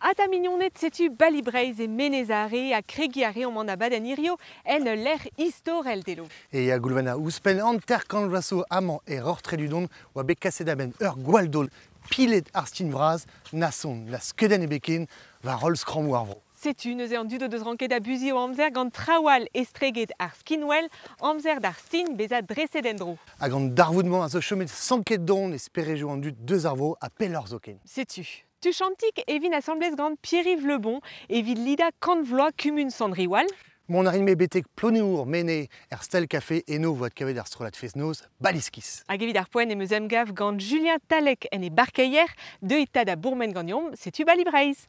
Ata mignoned, setu Bali Breizh e Menez Are ha kregiñ a reomp an abadenn hirio en ul lec'h istorel delo. E ya Goulvana, ouzhpenn 50 vloaz zo amañ e Roc'h-Tredudon oa bet kaset a-benn ur gwall-daol pilet ar stign vras, na son, na skeudenn ebet ken war holl skrammoù ar vro. Setu neuze an dud o deus ranket abuziñ o amzer gant traoù all estreget ar skinwel, amzer d'ar stign bezañ dreset en-dro. Hag an darvoud-mañ a zo chomet sanket don e sperejoù an dud deus ar vro ha pelloc'h zoken. Setu. Tuchantik e vin asambles gant Pierre-Yves Lebon evit lidañ kant vloaz kumun Sant-Riwal. Mont a rin-me betek Ploneour Mene er Stel Café eno 'vo adkavet ar strollad fest-noz Baliskis. Hag evit ar poent em eus emgav gant Julien Talec en e barkeier. Deuit 'ta da bourmen ganeomp, setu Bali Breizh.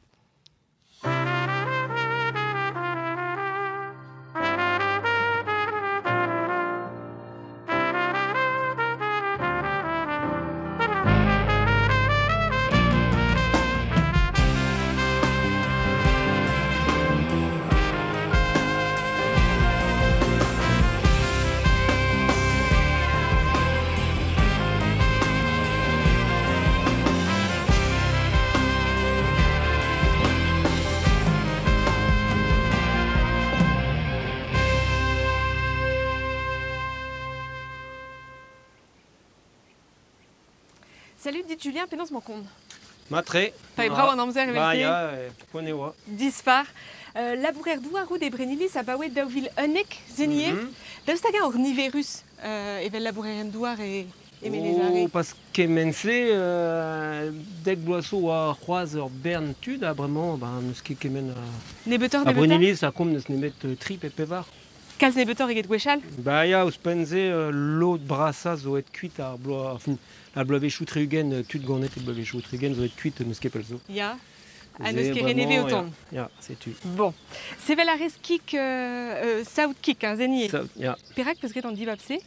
Salut, dit Julien, penaos 'mañ kont? Matre. Pa eo brav an amzer Ba evel-se. ya, poent e oa. Dispar. Labourer douaroù e Brenniliz abaoe 2011, Zenier. Daoust hag-eñ oc'h niverus evel labourerien-douar e Menez Are? Oh, pas kement-se, dek bloaz zo oa c'hoazh ur bern tud ha bremañ ba n'eus ket kement a... Nebeutoc'h, A nebeutañ? Brenniliz ha komp n'eus nemet tri pe pevar. Kalz nebeutoc'h eget gwechall? Ba ya, ouzhpenn-se, lod brasañ zo aet kuit ar bloaz, enfin, ar bloavezhioù tri-ugent, tud ganet e bloavezhioù tri-ugent zo aet kuit n'eus ket pell zo. Ya. Ha n'eus ket re nevez o tont? Ya, setu. Bon. Sevel a rez kig, saout kig, hein, Zenier? Saout, ya. Perak 'peus graet an dibab-se?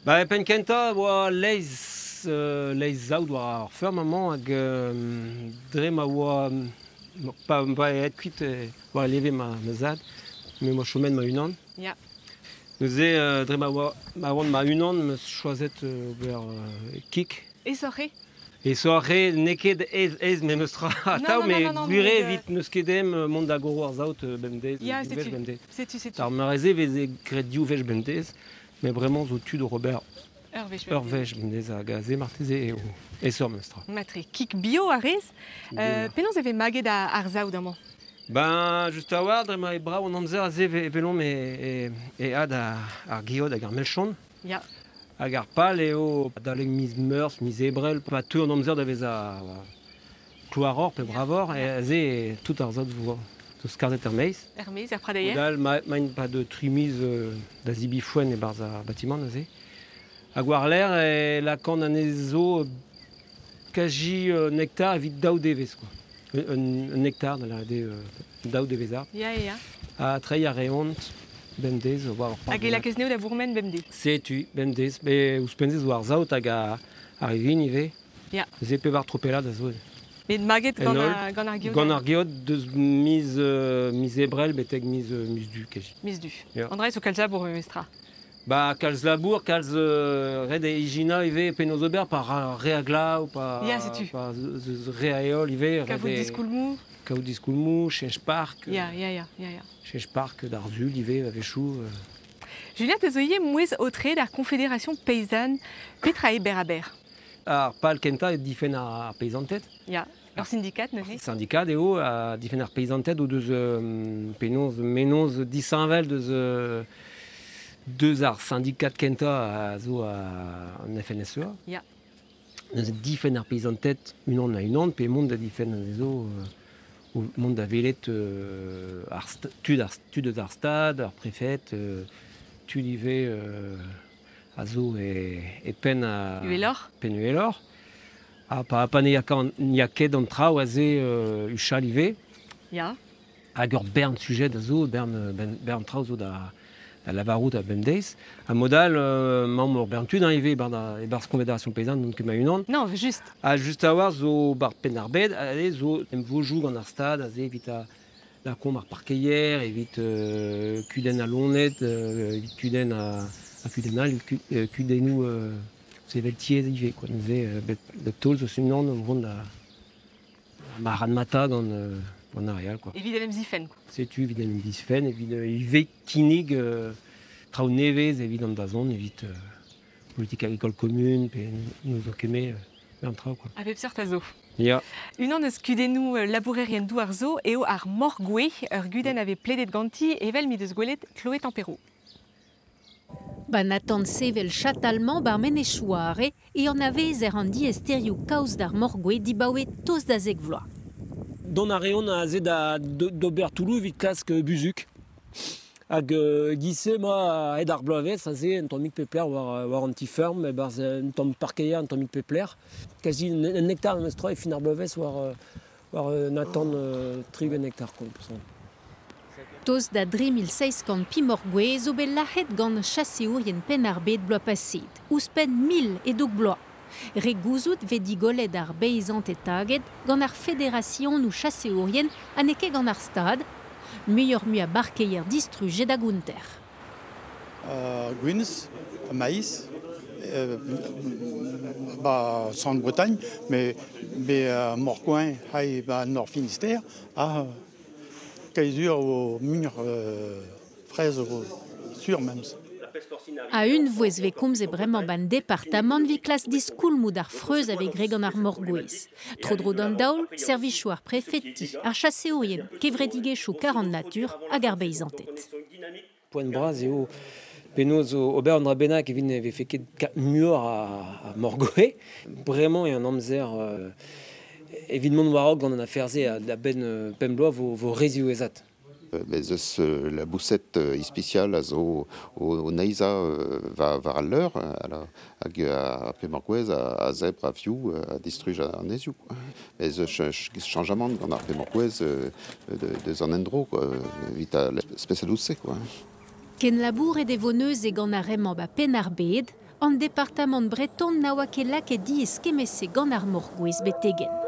Ba, e penn kentañ e oa laezh, laezh saout war ar feurm amañ hag dre ma oa pa aet kuit war e leve ma zad, me 'moa chomet ma-unan. Ya. Neuze, dre ma oa ma oan ma-unan, 'm eus choazet ober kig. Aesoc'h eo? Aesoc'h eo, n'eo ket aes, aes memes tra atav, Non, non, met non, non, gwir eo met, evit n'eus ket ezhomm mont da goro ar saout bemdez, Ya, div wech setu. bemdez. Setu, setu. D'ar mare-se e veze graet div wech bemdez, met bremañ zo tu d'ober Ur wech ur bemdez. wech bemdez hag aze marteze eo aesoc'h memes tra. Matre, kig bio a rez. Penaos e vez maget ar saout amañ? Ben, just a-walc'h, dre ma eo brav an amzer aze e welomp e ad ar geot hag ar melchon. Ya. Hag ar pal eo adalek miz Meurzh, miz Ebrel, pa teu an amzer da vezañ klouaroc'h pe bravoc'h, e aze e tout ar saout vo zo skarzhet er-maez. Er-maez, er pradeier. Mod all, maint pas de tri miz da zebriñ foenn e-barzh ar batimant neuze. Hag war-lerc'h e lakaan anezho kazi un hektar evit daou devezh quoi. Un hektar da lâret eo daou devezh Ya, ya. Ha treiñ a reont bemdez war ur Hag e lakez anezho da bourmen bemdez? Setu, bemdez. Mais ouzhpenn-se zo ar saout hag ar vin ivez. Ya. Neuze pevar tropellad a zo. Met maget En gant, holl. gant ar geot? Gant ar geot deus miz Ebrel betek miz Du kazi. Miz Du. Ya. An dra zo kalz labour memestra. Ba kalz labour, kalz ret eo ijinañ ivez penaos ober pa ra re a glav, pa, Ya, setu. pa zeus re a heol ivez. Kavout diskoulmoù. Kaout diskoulmoù, cheñch park. Ya, ya, ya, ya, ya. Cheñch park d'ar sul ivez a-wechoù. Julien, te zo ivez mouezh aotreet ar Confédération paysanne. Petra eo berr-ha-berr? Ar pal kentañ eo difenn ar peizanted. Ya, ur syndikat neuze. Syndikat eo, ha difenn ar peizanted o deus penaos mennozh disheñvel deus ar syndikat kentañ a zo an FNSEA. Ya. Neuze difenn ar peizanted unan a unan pe mont da difenn anezho mont da welet ar tud, ar, tud eus ar stad, ar prefed, tud ivez a zo e penn a Uheloc'h. Penn uheloc'h. Ha pa ne ya ket an traoù aze huchal ivez. Ya. Hag ur bern sujed a zo, bern traoù zo da lavarout a bemdeiz. Ha mod all, mamm ur bern tud hein, ivez e-barzh Confédération Paysanne, n'on ket ma-unan. Non, just. Ha just a-walc'h zo bar Penn-ar-Bed, aze zo emvojoù gant ar stad aze evit lakaomp ar parkeier, evit kudenn al loened, evit kudenn ha kudenn all, kudennoù sevel tiez ivez quoi. Neuze bep taol zo unan o vont da Marad mata gant ar real, quoi. Evit en em zifen, quoi. Setu, evit en em zifen, evit ivez kinnig traoù nevez evit an dazont, evit politique agricole commune, pe nous zo keme an traoù, quoi. A bep seurt a zo. Ya. Unan eus kudennoù labourerien douar zo eo ar morgwe, ur gudenn ave pledet ganti evel mi deus gwelet Chloé Tempero. Ba Nathan sevel chatalman bar menechouare e an avez er an diesterio kaoz d'ar morgwe dibaoe toz da zek vloa. Don a reon a ze da d'ober Toulouse evit klask buzuk. Hag gise ma ed ar bloavezh a ze un tammig pepler war an ti-ferm, e barz un tamm parkeier un tammig pepler. Kazi un hectare meus tra e fin ar bloavezh war Nathan 30 hectare quoi. Toz da 3600 pimorgwe zo bet lac'het gant chaseourien penn ar bed bloaz paset, ouzhpenn 1000 e doug bloaz. Re gouzout ve digolet ar beizant e taget gant ar fédération ou chaseourien ha n'eo ket gant ar stad, muioc'h mui a barkeier distrujet da gounter. Gwinz, maïs, ba sans Bretagne, mais Morcoin, hay ba Nord Finistère, ha kaizur o mur fraise o sur même. A un vouez ve komz e bremañ ban departamant vi klas diskoulmoù d'ar freuz ave greg an ar morgouez. Tro-dro d'an daol, servichoù ar prefeti, ar chaseourien, kevredigezhioù kar an natur hag ar beizanted. Poent bras eo penaos ober an dra bennak evit ne vefe ket muioc'h a morgoe. Bremañ eo an amzer evit mont war-raok gant an afer-se a benn pemp bloaz vo re ziwezhat. Bez eus la boussette ispicial a zo o neiza war al leur, hag a pemorgouez a zebr a viou a distruj an ezioù. Bez eus chanjamant gant ar pemorgouez deus an endro, quoi, evit a spesialoù-se, quoi. Ken labour e devoneus e gant ar remañ ba penn ar bed, an departamant breton na oa ket lakaet diaes kemese gant ar morgouez betegen.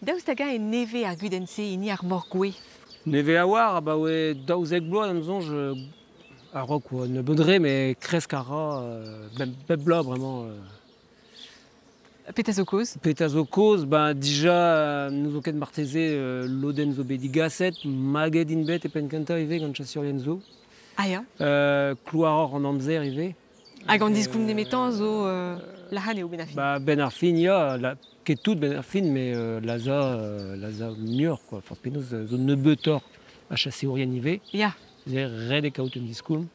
Daoust hag-eñ e neve ar gudenn-se hini ar morgwe? Neve a war, abaoe daouzek bloaz am soñj a-raok oa nebeudre, met kresk a ra bep bloaz bremañ. Petra zo kaoz? Petra zo kaoz, ben dija nous zo ket marteze lodenn zo bet digaset, maget int bet e penn kentañ ivez gant chaseourien zo. Ah ya. Klouaroc'h an amzer ivez. Hag an diskoulm nemetañ zo lahan eo ben ar fin. Ba ben ar fin ya, la, ket tout ben ar fin, mais laza muioc'h, quoi. Enfin, penaos zo nebeutoc'h a chaseourien ivez. Ya. C'est ret e kaout un diskoulm.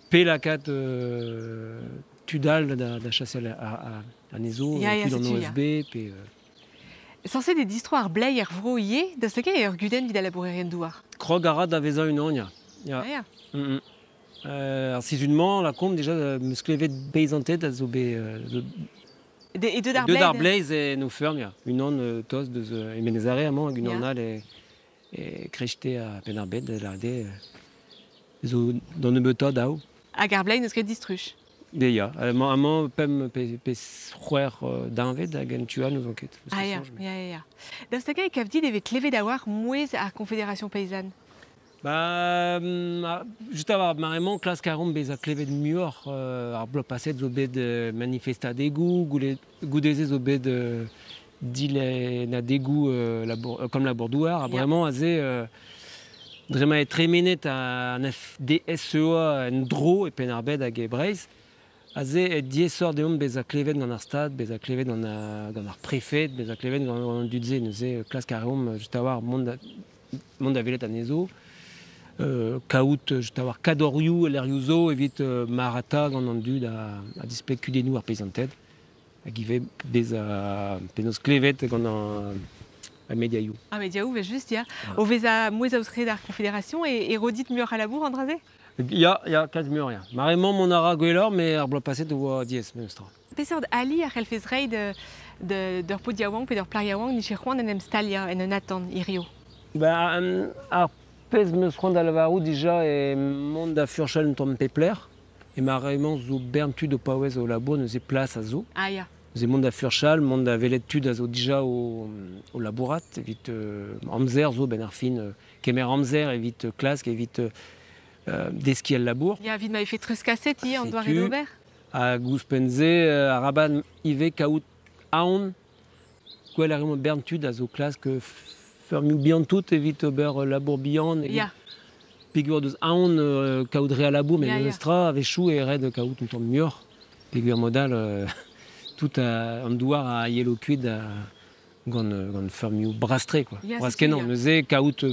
Pe lakaat tudal da chaseal anezho, tud an OSB, pe... Sañset e distro ar blei er vro ivez, daoust hag-eñ eo ur gudenn evit al labourerien douar? Krog a ra da vezañ unan, ya. Ya. Ah, ya. Ar sizhun-mañ, la komp déjà, meus klevet beizanted a zo bet... E deud ar Deud ar bleiz e no feurm, ya. Unan toz deus e Menez-Are amañ, hag unan all e krechte a penn ar bed, da lâret zo d'an nebeutañ daou. Hag ar bleiz n'eus ket distruj? De ya, amañ pemp pe c'hwec'h deñved hag en tu all n'ouzon ket. Ah ya, ya, ya. Daoust hag-eñ e kav dit e vez klevet a-walc'h mouezh ar Confédération Paysanne? Ba, just a war maremañ klask a ran bezañ klevet muioc'h ar bloaz paset zo bet manifestadegoù, goudeze zo bet dilennadegoù comme labour-douar, ha bremañ aze dre ma eo tremenet an FDSEA en dro e penn ar bed hag e Breizh, aze e diaesoc'h deomp bezañ klevet gant ar stad, bezañ klevet gant ar prefed, bezañ klevet gant an dud-se, neuze klask a reomp just a war mont da welet anezho. Kaout just a war kadorioù lec'hioù zo evit marata gant an dud a displeg kudennoù ar peizanted hag ivez bezañ penaos klevet gant ar mediaioù. Ar mediaoù, vel just, ya. O vezañ mouezh aotreet ar Confédération e rodit muioc'h a labour an dra-se? Ya, ya, kalz muioc'h, ya. Maremañ mont a ra gwelloc'h, met ar bloaz paset oa diaes, memes tra. Peseurt ali a c'hellfez reiñ d'ur paotr yaouank pe d'ur plac'h yaouank nije c'hoant en em staliañ en un atant hirio? Ba, ar pezh meus c'hoant da lavarout dija e mont da furchal un tamm pepler, e maremañ zo bern tud o paouez o labour neuze plas a zo. Ah ya. Neuze mont da furchal, mont da welet tud a zo dija o labourat, evit amzer zo ben ar fin, kemer amzer evit klask, evit deskiñ al labour. Ya, evit ma vefe treuzkaset ivez an doare d'ober. Hag ouzhpenn-se arabat ivez kaout aon gwell a reomp bern tud a zo klask feurmioù bihan tout evit ober labour bihan. Ya. Peogwir deus aon kaout re a labour, met Ya, ya. memes tra a-wechoù eo ret kaout un tamm muioc'h. Peogwir mod all tout an douar a yelo kuit gant feurmioù bras-tre quoi. Ya, Bras-kenañ. setu, ya. Neuze kaout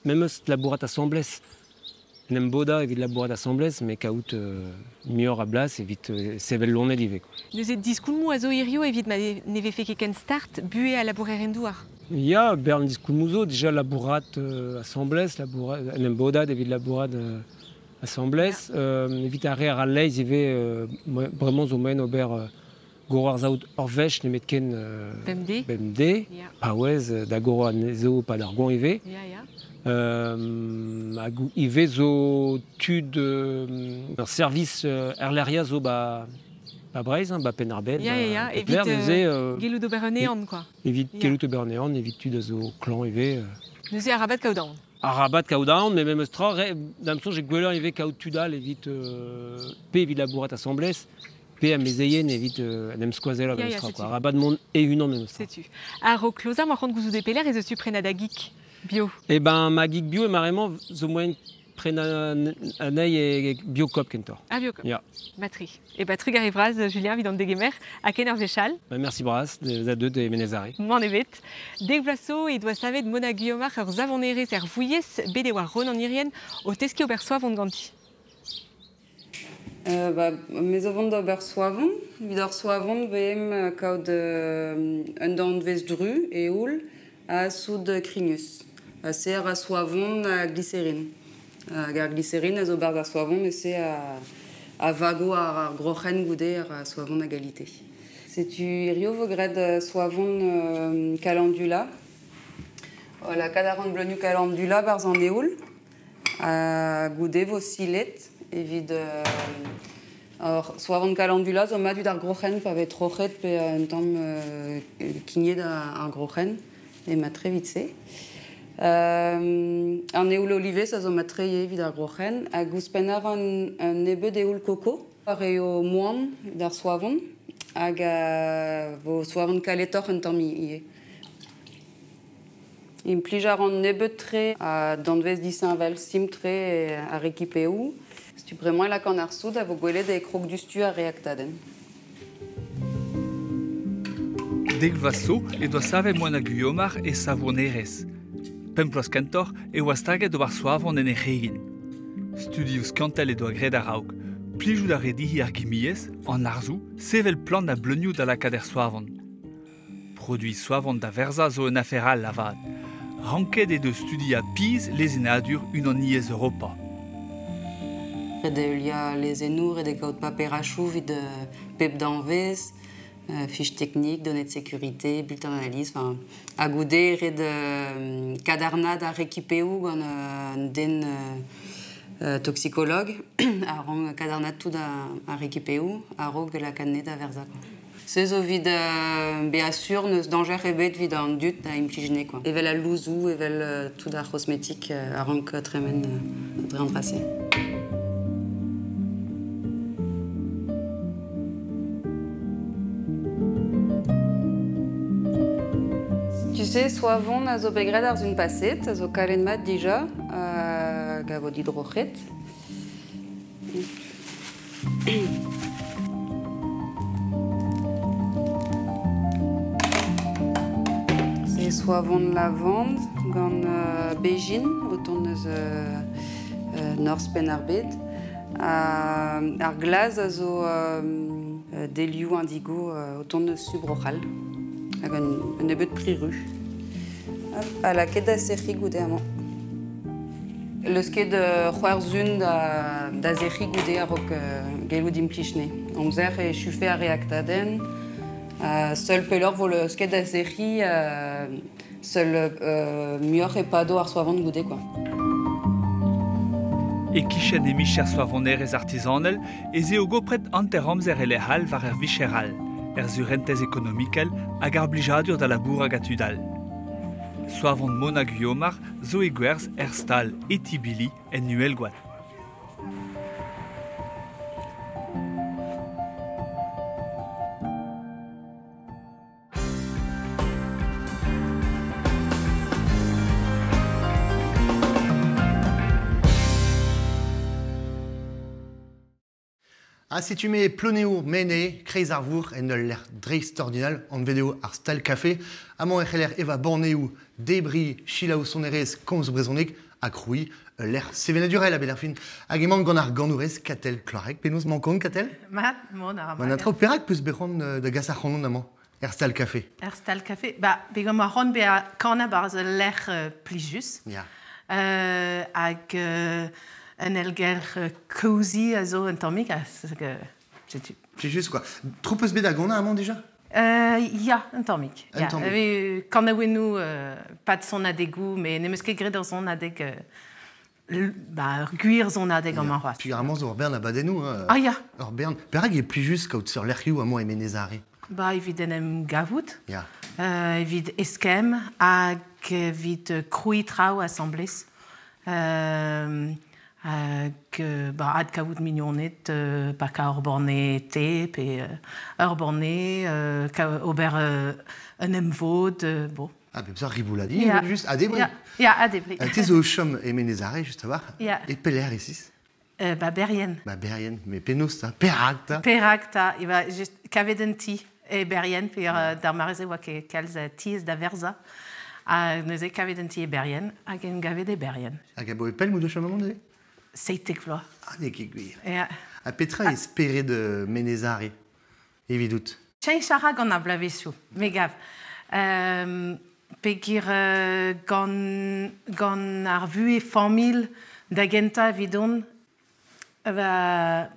memes labourat asambles, en em bodañ evit labourat asambles, met kaout muioc'h a blas evit sevel loened ivez quoi. Neuze diskoulmoù a zo hirio evit ma ne vefe ket ken start buhez al labourerien douar. Ya, bern diskoulmoù zo, déjà labourat asambles, labourat, en em bodat evit labourat asambles. Evit ar re ar leizh ivez, bremañ zo moaien ober goro ar saout ur wech nemetken Bemdez. bemdez, Ya. paouez da goro anezho pad ar goañv ivez. Ya, ya. Hag ivez zo tud ur service erleria zo ba Breizh, hein, ba Penn-ar-Bed, Ya, ya, ya, ba evit Pepler, neuze gellout ober un ehan, quoi. Evit Ya. gellout ober un ehan, evit tud a zo klañv ivez. Neuze arabat kaout aon. Arabat kaout aon, met memes tra, da'm soñj e gwelloc'h ivez kaout tud all evit pe evit labourat asambles, pe amezeien evit en em skoazellañ Ya, memes ya, tra, setu. quoi. Arabat mont e-unan memes tra. Setu. A-raok klozañ, ma c'hoant gouzout e pelec'h ez eus tu prenañ da geek bio. Eh ben, ma geek bio ema remañ zo moaien prenañ anezhi e Biocoop kentoc'h. Ah, Biocoop. Ya. Matri. E ba trugarez vras, Julien, evit an degemer, ha ken ur wech all. Ba, merci bras, da deut e Menez-Are. M'en evet. Dek vloaz zo he doa savet Mona Guillaumard ur savonerez er vouilhez, bet e oa Ronan Hirien o teskiñ ober soavon ganti. Ba, me zo vont d'ober soavon. Evit ar soavon vem kaout un danvez dru e oul ha soud krignus. Ha se ar soavon a glycérine. Hag ar glycérine a zo barzh ar soavon e se a vago ar groc'hen goude ar soavon a galite. Setu hirio vo graet soavon calendula. La kadaran bleunioù calendula barzh an eoul. Ha goude vo silet evit ar soavon calendula zo mat evit ar groc'hen pa vez troc'het pe un tamm kignet ar groc'hen e mat tre evit se. An eoul olivez a zo mat tre evit ar groc'hen hag ouzhpenn ar un nebeud eoul koko ar eo moan d'ar soavon hag vo soavon kaletoc'h un tamm ivez. Implij ar an nebeud tre a danvez disheñvel sim tre ar ekipeoù. Setu bremañ lak an ar soud a vo gwelet e krog dustu ar reaktadenn. Dek vloaz zo e doa savet Mona Guillaumard e savonerez. Pemp bloaz kentoc'h e oa staget ober soavon en he c'hegin. Studioù skiantel e doa graet a-raok. Plijout a re dihi ar gimiezh, an arzoù, sevel plant ha bleunioù da lakaat er soavon. Produiñ soavon da verzañ zo un afer all avat. Ranket eo deus studiañ pizh lezennadur unaniezh Europa. Ret eo heuliañ lezennoù, ret eo kaout paperachoù evit pep danvez, fiche technique, données de sécurité, bulletin d'analyse, enfin, ha goude ret kadarnad ar ekipeoù gant un den toxicologue, a rank kadarnad tout ar ekipeoù, a-raok lakaat da verzañ, quoi. Se zo evit bezañ sur n'eus dañjer ebet evit an dud da implijne, quoi. Evel al louzoù, evel tout ar c'hosmetik a rank tremen dre an trase. Tu sais, soavon a zo bet graet ar zun paset, a zo kalen mat dija, hag a vo didroc'het. Se soavon lavande gant bejin, o tont eus Norzh Penn-ar-Bed. Ar glaz a zo delioù indigo o tont eus Subroc'hal. Hag un nebeud priru. Hop, ha lakaet da sec'hiñ goude amañ. Leus ket c'hwerzhun da sec'hiñ goude a-raok gellout implij-ne. Amzer e chufe ar reaktadenn. Seul pelloc'h vo leus ket da sec'hiñ, seul muioc'h e pado ar soavon goude, quoi. E kichen e micher soavonerez artizanel ez eo gopret hanter amzer e lec'h all war er vicher all, er surentez ekonomikel hag ar blijadur da labour hag a tud all. Soavon Mona Guillaumard zo e gwerzh er stal Etibili en Uhelgoad. Ha setu me Ploneour mene, kreiz ar vour en ul lec'h dreist-ordinal an vedeo ar stal café. Amañ e c'heller eva borneoù, debri, chilaou sonerez, komz brezhoneg ha kroui ul lec'h sevenadurel a-benn ar fin. Hag emañ gant ar ganourez Katell Kloareg. Penaos mañ Katell? Mat, mont ar Ma na traoù perak peus bet c'hoant da gas ar c'hanon amañ er stal café? Er stal café? Ba, begom ar c'hoant bezañ kanañ barzh ul lec'h plijus. Ya. Hag un elgelc'h cozy a zo un tammig, ha setu. Plijus, quoi. Tro peus bet da ganañ amañ déjà? Ya, un tammig. Un tammig. Kanaouennoù, pad sonadegoù, met n'em eus ket graet ur sonadeg, ba, ur gwir sonadeg amañ c'hoazh. Puis amañ zo ur bern abadennoù. Hein. Ah ya. Ur bern. Perak eo plijus kaout seurt lec'hioù amañ e Menez-Are? Ba, evit en em gavout, Ya. Evit eskemm hag evit krouiñ traoù asambles. Hag ba, adkavout mignoned, pakañ ur banne te pe ur banne, ober un emvod, bon. Ah, bep seurt ribouladi, yeah. Just, a debri. Ya, ya, a debri. Te zo o chom e Menez-Are, just a-walc'h. Ya. E pelec'h isis? Ba Berrien. Ba Berrien, mais penaos ta? Perak ta? Perak ta? E ba, just kavet un ti e Berrien, pe d'ar mare-se oa ket kalz tiez da verzañ. Ha neuze kavet un ti e Berrien, hag en gavet e Berrien. Hag a boe pell mout o chom amañ neuze? 17 vloaz. Ah, n'eo ket gwir. Ya. Ha petra e spered Menez-Are evidout? Cheñch a ra gant ar bloavezhioù, me gav. Peogwir gant ar vuhez familh da gentañ evidon, ba,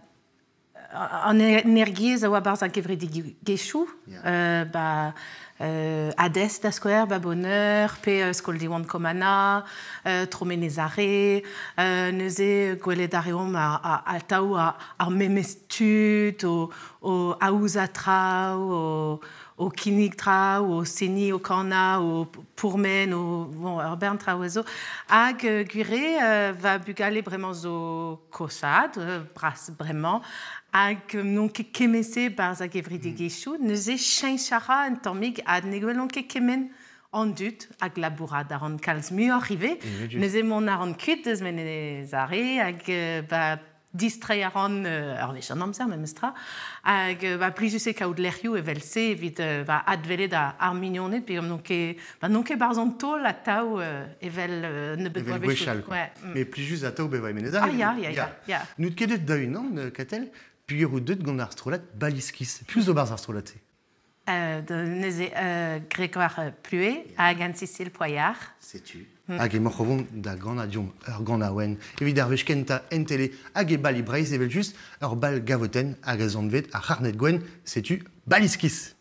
an energiezh a oa barzh ar gevredigezhioù, ba, Hades da skouer, ba Bonheur, pe Skol Diwan Komana, Tro Menez-Are, neuze gwelet a reomp atav ar memes tud o aozañ traoù, o kinnig traoù, o seniñ, o kanañ, o pourmen, o bon, ur bern traoù a zo. Hag gwir eo, va bugale bremañ zo koshaat, bras bremañ, hag n'on ket kement-se barzh ar gevredigezhioù. Neuze cheñch a ra un tammig ha ne gwelont ket kement an dud hag labourat a ran kalz muioc'h ivez. Neuze mont a ran kuit deus Menez-Are hag ba, distreiñ a ran ur wech an amzer memestra. Hag ba, plijus eo kaout lec'hioù evel-se evit ba, adwelet ar mignoned, pe n'on ket, ba, n'on ket barzh an taol atav evel nebeut Evel gwechall, quoi. Ouais. Mais plijus atav bevañ e Menez-Are. Ah ya, ya, ya, ya. N'out ket deut da-unan, Katell, peogwir out deut gant ar strollad Baliskis. Piv zo barzh ar strollad-se? Neuze Grégoire Pluet hag Anne-Cécile Poyard. Setu. Hag emañ o vont da ganañ deomp ur ganaouenn evit ar wech kentañ en tele hag e bali Breizh evel-just, ur bal gavotenn hag a zanved ar c'harned gwenn, setu Baliskis.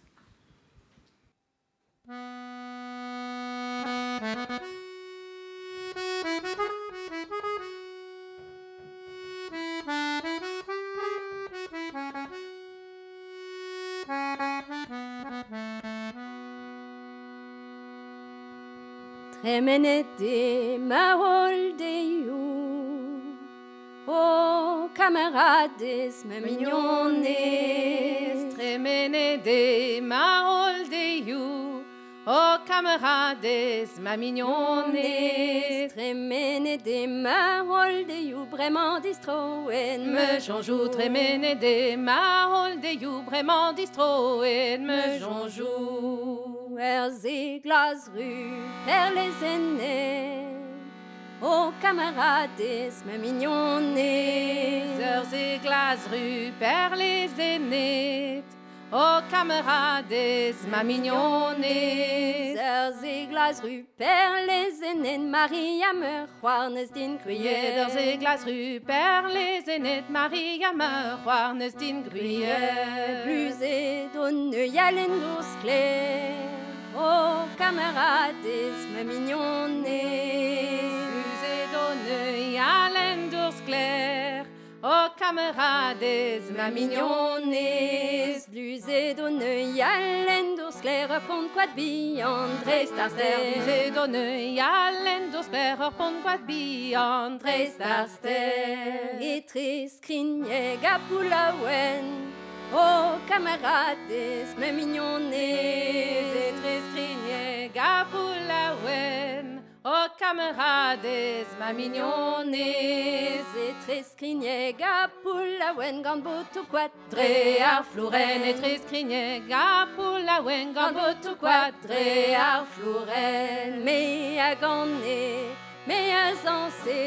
Tremenet eo ma holl deioù, o kamaradez, ma mignonez. Tremenet eo ma holl deioù, o kamaradez, ma mignonez. Tremenet eo ma holl deioù, bremañ distroet me soñjoù. Tremenet eo ma holl deioù, bremañ distroet me soñjoù. Er ze glas ru, perlezennet, o kamaradez, ma mignonez. Ur ze glas ru, perlezennet, o kamaradez, ma mignonez. Ur ze glas ru, perlezennet, Maria me c'hoar neus din gruiet. Ur ze glas ru, perlezennet, Maria me c'hoar neus din gruiet. Bluzet o neuial en dour sklaer, o kamaradez, ma mignonez. Bluzet o neuial en dour sklaer, o kamaradez, ma mignonez. Bluzet o neuial en dour sklaer, ur pont koad bihan dreist ar stêr. Bluzet o neuial en dour sklaer, ur pont koad bihan dreist ar stêr. Etre Skrigneg ha Poullaouen, o kamaradez, ma mignonez. Etre Skrigneg ha Poullaouen, O kameradez, ma mignonez. Etre skrigneg ha poulaouen gant botoù koad. Dre ar flourenn etre skrigneg ha poulaouen gant botoù koad. Dre ar flourenn, me a gane, me a zañse.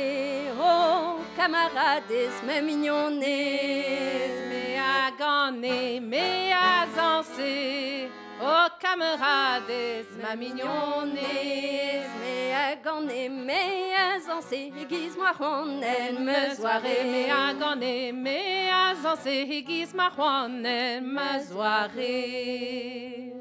O kamaradez, ma mignonez. Me a gane, me a zañse. O kameradez, ma mignonez. Me a gane, me a zañse, e-giz ma c'hoant en ma zoare. Me a gane, me a zañse, e-giz ma c'hoant en ma zoare.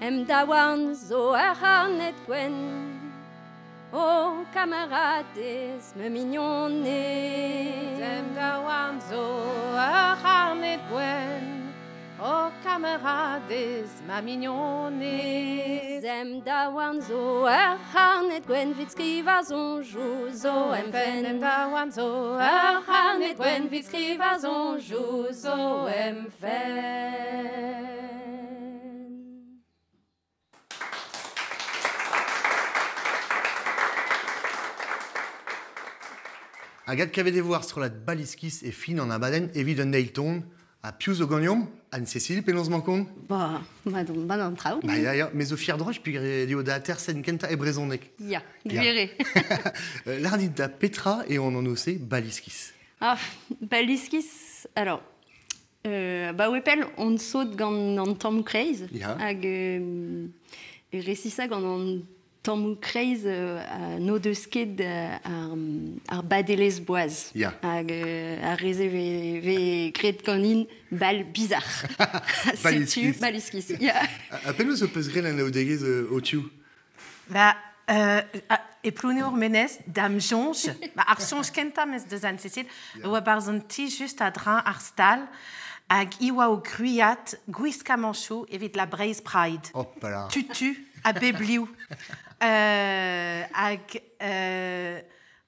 Em daouarn zo ar c'harned gwenn. O kamaradez, ma mignonez. Em daouarn zo ar c'harned gwenn. O kamaradez, ma mignonez. Em daouarn zo ar c'harned gwenn 'vit skrivañ soñjoù zo em fenn. Em daouarn zo ar c'harned gwenn 'vit skrivañ soñjoù zo em fenn. Hag kavet e vo ar strollad Baliskis e fin an abadenn evit un eil ton. Ha piv zo ganeomp? Anne-Cécile, penaos mankont? Ba, ma don, ba an traoù. Ba ya, ya, me zo fier droch peogwir eo da atersenn kentañ e brezhoneg. Ya, gwir eo. Lâr dit da petra eo an anv-se Baliskis? Ah, Baliskis, alors, ba oe pell on sot gant an tammoù kreiz. Hag e resisañ gant an tammoù kreiz n'o deus ket ar badelezh boaz. Hag ar re-se vez graet ganin bal bizarre. Setu Baliskis. Ya. Ha penaos ho peus graet anaoudegezh ho tiv? Ba, e Plouneour Menez, da'm soñj, ba, ar soñj kentañ 'm eus deus Anne-Cécile, oa 'barzh an ti just a-dreñv ar stal, hag i oa o gwriat gwiskamanchoù evit la Breizh Pride. Hopala. Tutu ha bep liv. Hag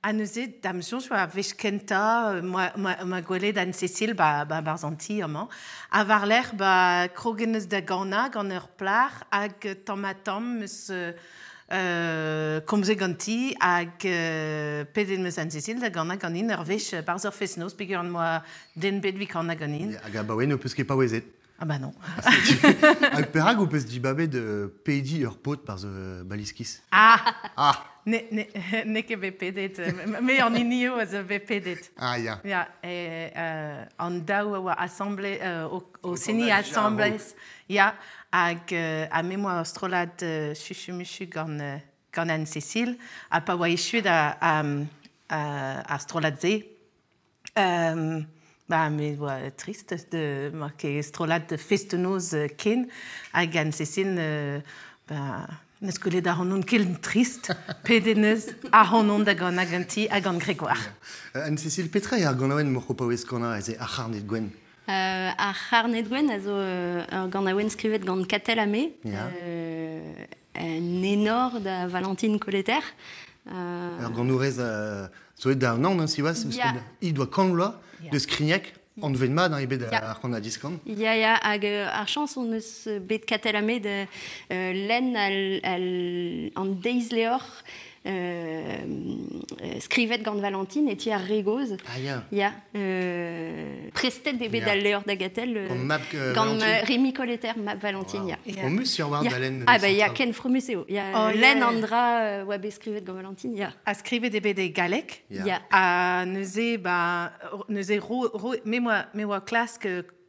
ha neuze da'm soñj oa ar wech kentañ 'moa gwelet Anne-Cécile ba 'barzh an ti amañ. Ha war-lerc'h ba kroget 'neus da ganañ gant ur plac'h hag tamm-ha-tamm 'meus komzet ganti hag pedet 'meus Anne-Cécile da ganañ ganin ur wech 'barzh ur fest-noz peogwir 'moa den bet 'vit kanañ ganin. Hag abaoe n'ho peus ket paouezet? Ah bah non. Hag perak ho peus dibabet pediñ ur paotr 'barzh Baliskis? Ah! Ah! N'eo ket bet pedet. Me an hini eo a zo bet pedet. Ah ya. Ya, an daou a oa asamble, o seniñ asambles. Ya, hag ha me 'moa ur strollad chuchumuchu gant gant Anne-Cécile. Ha pa oa echuet ar strollad-se, ba me oa trist de ma ket strollad fest-noz ken. Hag Anne-Cécile ba n'eus gwelet ac'hanon ken trist pedet 'neus ac'hanon da ganañ ganti ha gant Grégoire. Anne-Cécile, petra eo ar ganaouenn m'oc'h o paouez kanañ aze, ar c'harned gwenn? Ar c'harned gwenn a zo ur ganaouenn skrivet gant Katell Amé, en enor da Valentine Colleter. Ur ganourez zo aet da anaon, hein, siwazh, he doa kant vloaz, deus Skrigneg, anvet mat hein, eo bet ar c'han-ha-diskan. Ya, ya, hag ar chañs hon eus bet Katell Amé da lenn an deiz-levr skrivet gant Valentine e ti ar re gozh. Ah ya. Ya. Prestet eo bet al levr da Gatell gant mab gant Rémi Colleter, mab Valentine, ya. Fromus sur war da lenn. Ah bah ya, ken fromus eo. Ya, lenn an dra oa bet skrivet gant Valentine, ya. Ha skrivet eo bet e galleg. Ya. Ha neuze, ba, neuze ro, ro, me 'moa, me 'oa klask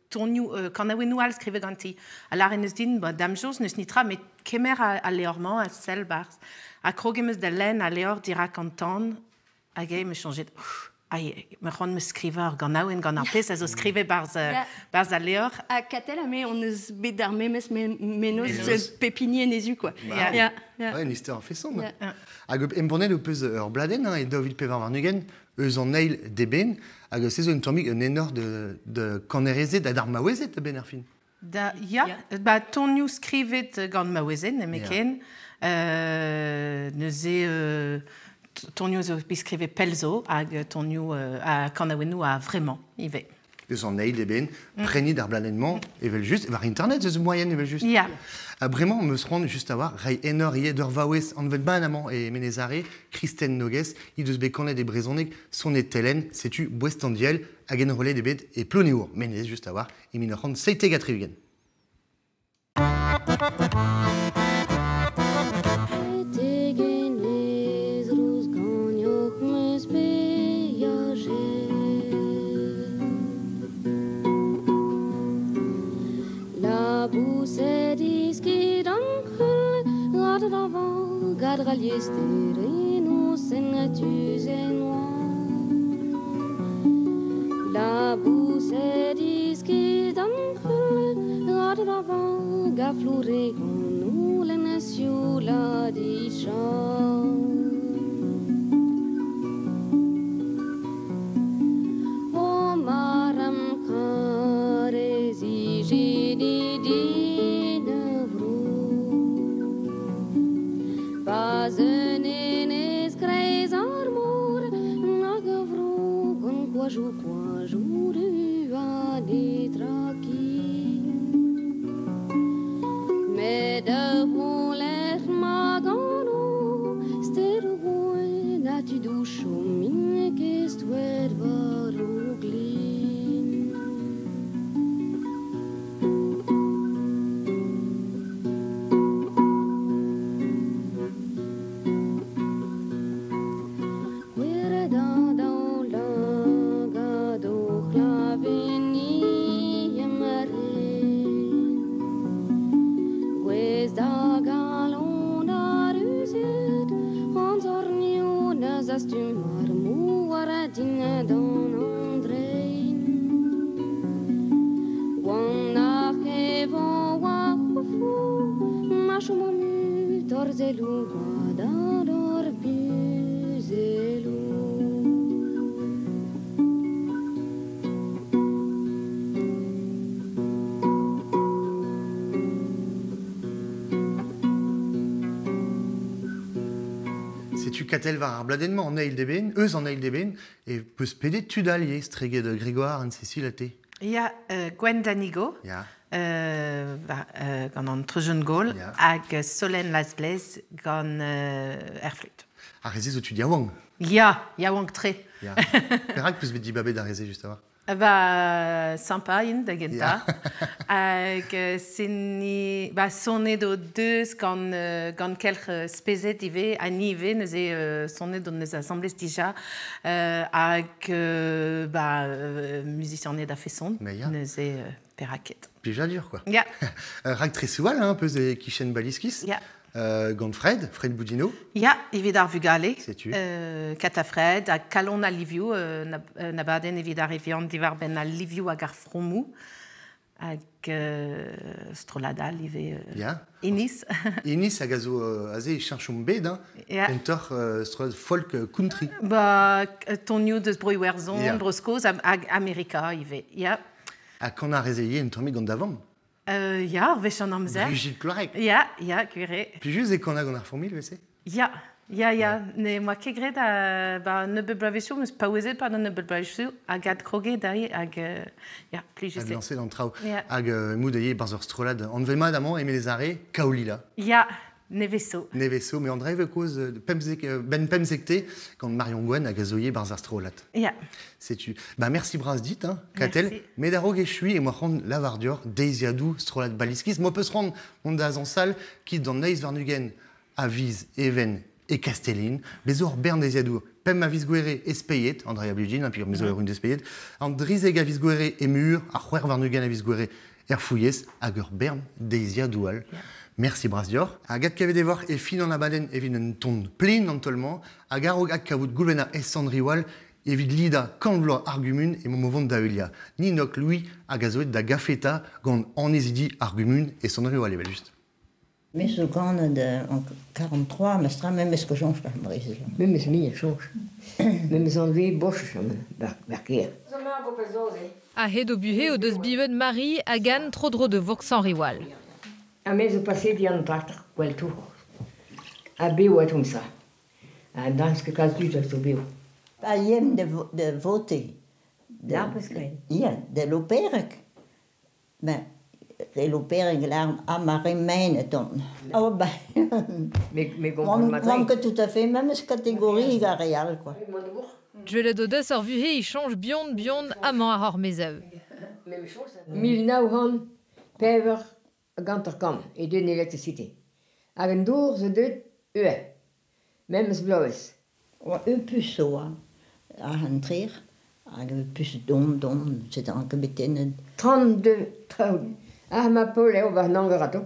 tonioù, kanaouennoù all skrivet ganti. Ha lâret 'neus din, ba, da'm soñj n'eus netra met kemer al levr-mañ ha sell 'barzh. Ha krog em eus da lenn al levr dirak an tan hag eñ 'meus soñjet, ouf, Ai, me c'hoant meus skrivañ ur ganaouenn gant ar pezh a zo skrivet barzh, barzh al levr. Ha Katell ha me hon eus bet ar memes mennozh pep hini en he zu, quoi. Ya. Ya, ya. Ouais, un istor feson. Ya. Hag embannet ho peus ur bladenn hein, e 2024 eus an eil d'eben, hag se zo un tammig un enor de kanerezed ha d'ar maouezed a-benn ar fin. Da, ya, ya. Ba, tonioù skrivet gant maouezed, nemeken. Ya. Neuze... tonioù zo bet skrivet pell zo hag tonioù a kanaouennoù a vraiment ivez. Eus an eil eben, prenit ar bladenn-mañ evel just, war internet eus moyen evel just. Ya. Ha bremañ meus c'hoant just a-walc'h reiñ enor ivez d'ur vaouez anvet ban amañ e Menez-Are, Kristen Noguès, he deus bet kanet e brezhoneg sonet telenn, setu boest an diell hag enrollet eo bet e Ploneour, Menez just a-walc'h, e 1977. Setu Katell war ar bladenn-mañ an eil d'eben, eus an eil d'eben, e peus pedet tud all ivez, streget Grégoire, Anne-Cécile ha te. Ya, Gwen Danigo, Ya. Gant an Treujeun Gaul, Ya. hag Solène Lasblaise gant ar flûte. Ar re-se zo tud yaouank. Ya, yaouank-tre. Ya. Perak peus bet dibabet ar re-se just a-walc'h? Ba, sympa int da gentañ. Hag seni, ba, sonet o deus gant, gant kelc'h spezet ivez, ha ni ivez, neuze sonet hon eus asambles dija, hag ba, musicianed a feson, neuze peraket. Plijadur, quoi. Ya. Rak tresoù all, hein, peus e kichen Baliskis. Ya. Gant Fred, Fred Boudinot. Ya, evit ar vugale. Setu. Kata Fred, ha kalon al livioù, nabadenn evit ar evian diwar benn al livioù hag ar fromoù. Hag strollad all ivez. Ya. Inis. Inis hag a zo aze e cheñchomp bet, hein. Ya. Kentoc'h strollad folk country. Ba, tonioù deus bro Iwerzhon, Ya. bro Skos hag Amerika ivez. Ya. Ha kan ar rezeie un tammig gant da vamm. Ya, ar wech an amzer. Brigitte Cloarec. Ya, ya, gwir eo. Plijus e kan hag gant ar familh, vese? Ya, ya, ya. Ne moa ket graet a, ba, nebeut bloavezhioù, meus paouezet pa nebeut bloavezhioù, hag adkroget aze, hag, ya, plijus Hag eo. lañset an traoù. Ya. Hag mout eo barzh ur strollad anvet mat amañ, Emile Zare, Kaolila. Ya, neveso. Neveso, me an dreve koz pemzek, ben pemzekte gant Marion Gwen hag a zo ivez barzh ar strollad. Ya. Setu. Ba, merci bras dit, hein, Katell. Merci. Met a-raok echui e moa c'hoant lavar dioc'h deiziadoù strollad Baliskis. Mo peus c'hoant mont da zañsal kit d'an eizh warn-ugent a viz Even e Kastellin. Bez zo ur bern deiziadoù. Pemp a viz Gouere e Speiet, Andrea Blugin, hein, peogwir me zo ur un de Speiet. An drizek a viz Gouere e Mur, ar c'hwec'h warn-ugent a viz Gouere er Fouilhez, hag ur bern deiziadoù all. Ya. Merci bras dioc'h. Hag adkavet e voc'h e fin an abadenn evit un ton plin an tolmañ, hag a-raok adkavout Goulwena e Sant-Riwal, Evit lida kant vloaz ar gumun emaomp o vont da heuliañ. Ninok Louis hag a zo aet da gafeta gant annezidi ar gumun e Sant-Riwal evel-just. Me zo ganet en 43, mestra memes ket soñj d'ar brezel. Memes me a soñj. Memes anvez Bosch bar kêr. A-hed o buhez o deus bivet Marie hag Anne tro-dro da vourk Sant-Riwal. Ha me zo paseet an traktor gwell tour. Ha bev oa ça. Ha dans ket kalz dud a zo bev. Pa yemp de voter. Da peus graet? Ya, de Lopereg. Ben, de Lopereg l'arm a ma remenet on. Oh ben, Mais comprendre on ket tout à fait memes catégorie ar re all, quoi. Dwelet o deus ur vuhez e chañj bihan bihan amañ ar hor mezav. 1954 e deut électricité. Hag an dour zo deut ue. Memes bloavezh. Oa ur pus oa ar an trer, hag ur pus don don, c'est an ket bet tennet. 32 traoù. Ah, ma pol eo war n'anger ato.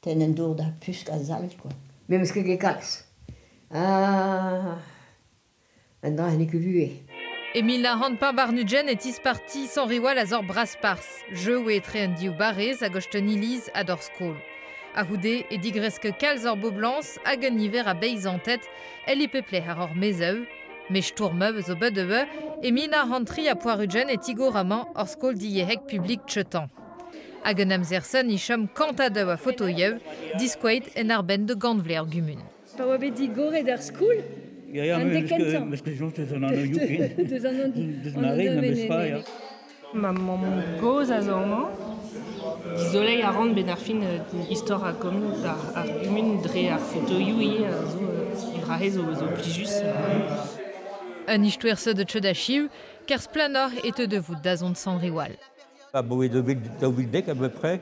Tennet dour da pus a zal, quoi. Memes ket ket kalz. Ah, an dra n'eo ket vuhez. E 1925 e tisparti Sant-Riwal a zor Braspars. Jeu oa etre an div barrez hag osten iliz ha d'hor skol. A-c'houde e digresk kalz ur boblañs hag un niver a beizanted el e peple ar hor mezaou. Met stourmev zo bet eo e 1943 e tigor amañ hor skol diehek publik tchetan. Hag un amzer-sen e chom kantad a fotoioù diskoueit en arbenn de gantvle ar gumun. Pa oa bet digoret ar skol, Ya, ya, An mais dekentañ. Meus ket soñj deus an anv ken. Deus an anv Deus Marie, an memes tra, ya. Ma mamm gozh a zo amañ. Dizoleiñ a ran ben ar fin istor ar kommun ar gumun dre ar fotoioù ivez a zo dra-he zo plijus. Un istoer-se de tcheud ker splanoc'h e teu de vout dazont Sant-Riwal. Aboe 2010 à peu près,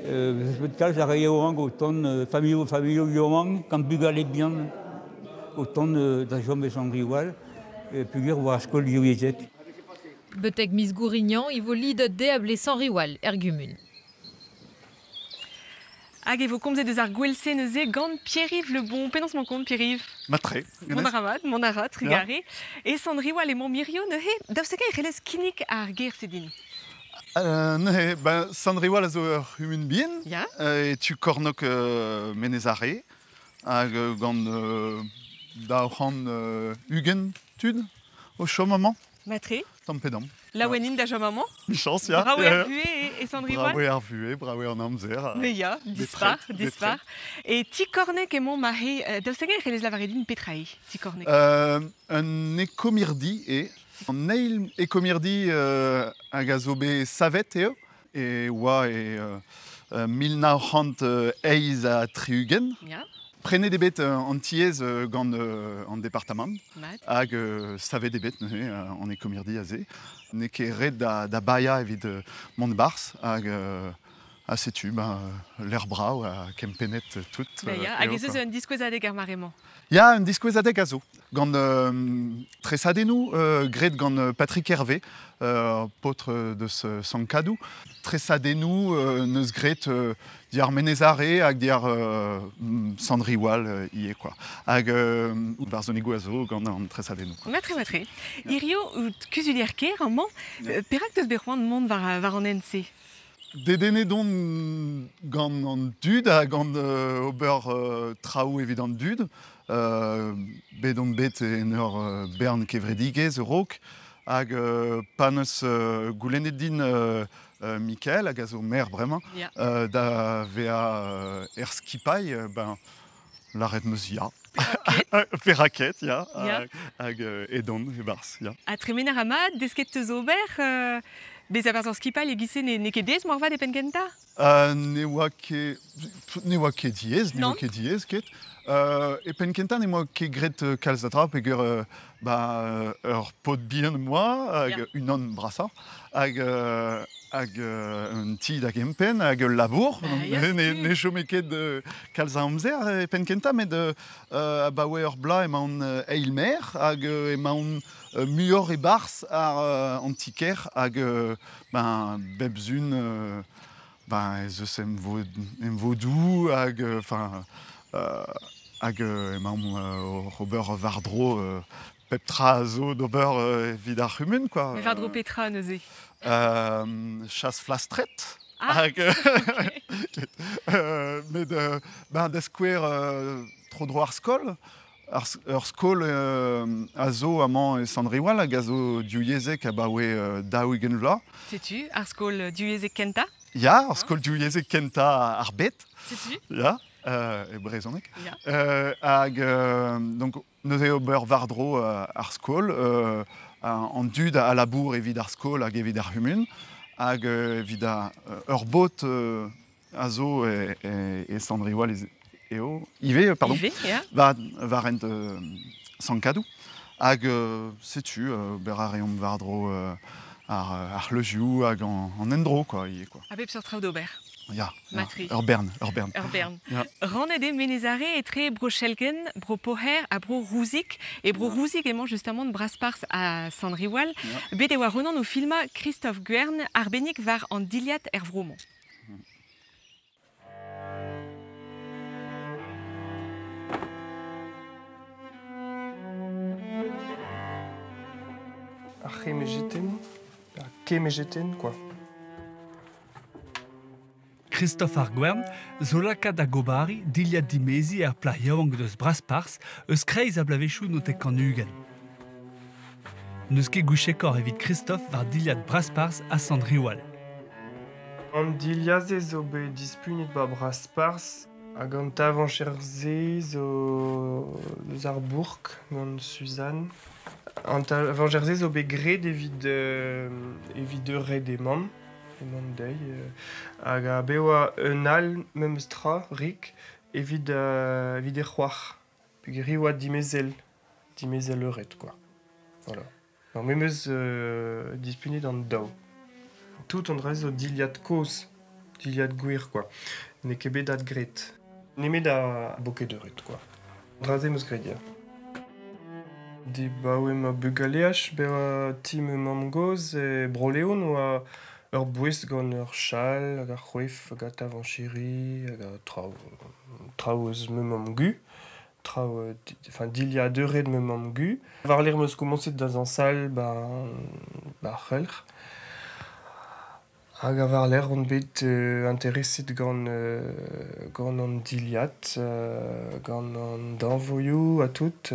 bet kalz a re yaouank o tont, familho yaouank, gant bugale bihan o tont da chom e Sant-Riwal, pugur war skol divyezhek. Betek miz Gourignan e vo lidet deable Sant-Riwal er gumun. Hag e vo komzet deus ar gwell-se neuze gant Pierre-Yves Le Bon. Penaos m'en kont, Pierre-Yves? Matre. Mont a ravat, mont a rat, trugare. E Sant-Riwal emañ mirio neuze, daoust hag e c'hellez kinnig ar ger se din? Neuze, ben, Sant-Riwal a zo ur c'humun bihan. Ya. E tu kornok Menez Are, hag gant daou c'hant ugent tud o chom amañ. Matre. Tamm pe damm. Laouen int da chom amañ. Michañs, ya. Brav eo ar vuhez e Sant-Riwal. Brav eo ar vuhez, brav eo an amzer. Mais ya, dispar, dispar. E ti kornek emañ ma he, daoust hag e c'hellez lavaret din petra eo, ti kornek? Un ekomirdi eo. An eil ekomirdi hag a zo bet savet eo, e oa e 1968. Ya. Prenet eo bet an tiez gant an departamant Mat. hag savet eo bet neuze an ekomirdi aze. N'eo ket ret da baia evit mont barzh hag ha setu, ben, l'air brav ha kempennet tout. Ben ya, hag eo, ez eus quoi. un diskouezadeg ar mare-mañ? Ya, un diskouezadeg a zo. Gant tresadennoù graet gant Patrick Hervé, paotr deus Sankadou. Tresadennoù neus graet diar Menez Are hag diar Sant-Riwal ivez, quoi. Hag barzhonigoù a zo gant an tresadennoù, quoi. Matre, matre. Hirio, out kuzulier kêr amañ, Ya. perak deus bet c'hoant mont war an hent-se? Dedennet on gant an dud ha gant ober traoù evit an dud. Bet on bet en ur bern kevredigezh raok hag pa neus goulennet din Mikael hag a zo maire bremañ, Ya. da vezañ er skipailh, ben, lâret meus ya. Perraquet, ya. Ya. Hag edon e-barzh, ya. Ha tremen ar mat, desket teus ober, bezañ barzh ur skipailh e-giz-se n'eo ket diaes moarvat e penn kentañ? Ne oa ket, ne oa ket diaes, ne oa Non. ket diaes ket. E penn kentañ ne oa ket graet kalz a dra peogwir ba, ur paotr bihan moa hag Ya. unan brasañ hag hag un ti da gempenn hag ul labour. Ba, ya, Ne, setu. ne chome ket kalz a amzer e penn kentañ, met abaoe ur bloaz emaon eil-maer hag emaon muioc'h e-barzh ar an ti-kêr hag ben, bep zun ben, ez eus emvodoù hag enfin hag emaomp oc'h ober war-dro Pep tra zo d'ober evit ar c'humun, quoi. Me war-dro petra neuze? Chas flastret. Ah, Hag, met ben, da skouer tro-dro ar skol. Ar skol a zo amañ e Sant-Riwal hag a zo divyezhek abaoe 40 vloaz. Setu, ar skol divyezhek kentañ? Ya, ar skol divyezhek kentañ ar bed. Setu. Ya, e brezhoneg. Ya. Hag donc neuze ober war-dro ar skol, an dud a labour evit ar skol hag evit ar c'humun, hag evit ur bot a zo e Sant-Riwal eo, ivez, pardon, Ivez, ya. War hent Sant-Kadou. Hag setu, ober a reomp war-dro ar c'hleuzioù hag an endro, quoi, ivez, quoi. A bep seurt traoù d'ober. Ya, Matri. ur bern, ur bern. Ur bern. Ya. Rannet eo Menez-Are etre bro Chelgen, bro Poher ha bro Rouzik. E bro Rouzik emañ justement Brasparzh ha Sant-Riwal. Ya. Bet e oa Ronan o filmañ Christophe Guern arbennik war an dilhad er vro-mañ. Ar c'hemejeten, ar kemejeten, quoi. Christophe ar Gwern zo lakaat da gobari dilhad dimezi er plac'h yaouank deus Brasparzh eus kreiz a bloavezhioù notek an ugent. N'eus ket gouchekoc'h evit Christophe war dilhad Brasparzh ha Sant-Riwal. An dilhad-se zo bet dispunet ba Brasparzh hag an tavañjer-se zo deus ar bourk gant Suzanne. An tavañjer-se zo bet graet evit eured e mamm. Emañ dezhi, hag a bet oa un all memes tra, rik, evit e c'hoar. Peogwir oa dimezel, dimezel eured, quoi. Voilà. Alors, memes dispunet an daou. Tout an dra zo dilhad kozh, dilhad gwir, quoi. N'eo ket bet adgraet. Nemet a boked eured, quoi. An dra-se 'm eus graet, ya. Dibaoe ma bugaleaj, bet oa ti ma mamm-gozh e Bro-Leon oa ur bouez gant ur chal hag ar c'hoef hag a tavañchiri hag a traoù, traoù eus ma mamm-gu, traoù, enfin dilhad eured ma mamm-gu. War-lerc'h 'm eus komañset da zañsal ba ar c'helc'h. Hag a war-lerc'h on bet intereset gant gant an dilhad, gant an dañvoioù ha tout,